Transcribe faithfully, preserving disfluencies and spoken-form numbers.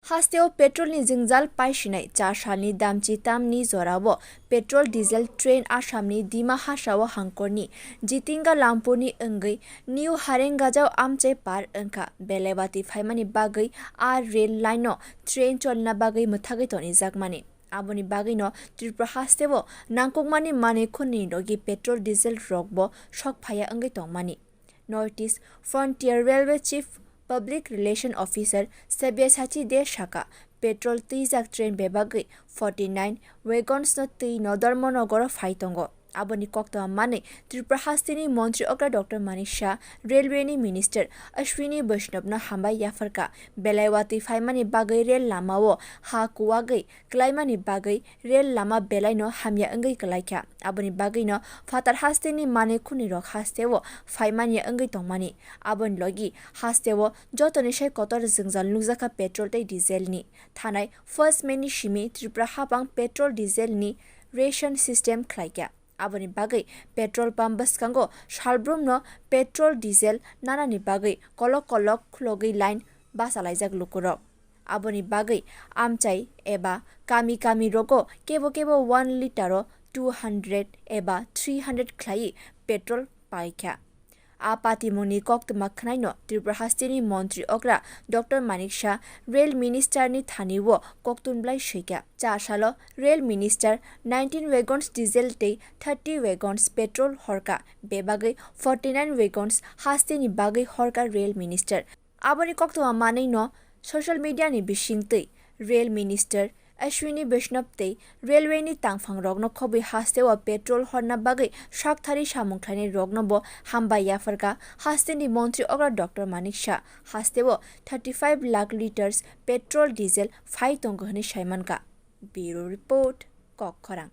Hasteo petrolni jwngjal paisinai cha salni damchi tamni jorao petrol diesel train Assamni Dima Hasao hangkorni Jitinga Lampurni wngwi New Harengajao amchai par wngkha. Belai watwi phaimani bagwi a rail line-o train cholna bagwi mwthagwi tonijakmani. Aboni bagwino Tripura hasteo nangkukmani manwi khunini logi petrol diesel rokbo sok phaiya wngwi tongmani. North East Frontier Railway Chief Public Relation Officer Sabyasachi De saka, petrol twijak train bebagwi forty nine wagons no twi no Dharmanagar o phai tongo. Aboni koktwma manwi Tripura hasteni montri okra Doctor Manik Shah, railway ni minister Ashwini Vaishnav no hambai yapharkha. Belai watwi phaimani bagwi rail lama o ha kuwagwi klaimani bagwi rail lama belaino hamya wngwi kwlaikha. Aboni bagwino phatar hasteni manwi khunirok hasteo phaimanya wngwi tongmani. Aboni logi hasteo jotoni sai kotor jwngjal nukjakha petrol tei diesel ni. Thanai first May ni simi Tripura hapang petrol diesel ni ration system khlaikha. Aboni bagwi petrol pump bwskango salbrumno petrol diesel nanani bagwi kolok kolok khulogwi line bachalaijak lukurok. Aboni bagwi amchai eba kami kami rogo kebo kebo one litre o two hundred eba three hundred khlaiwi petrol paikha. A patimungni koktwma khwnaino Tripura hasteni montri okra Doctor Manik Shah rail minister ni thani o koktun blai swikha. Cha salo rail minister nineteen wagons diesel tei thirty wagons petrol horkha, bebagwi forty nine wagons hasteni bagwi horkha rail minister. Aboni koktwma manwino social media ni bisingtwi rail minister Ashwini Vaishnav tei railway ni tangphang rokno khobwi hasteo petrol horna bagwi sakthari samung khlainai rokno bo hambai yapharkha hasteni montri okra Doctor Manik Shah. Hasteo thirty five lakh litres petrol diesel phai tongo hwnwi saimankha. Bureau Report, Kokkhorang.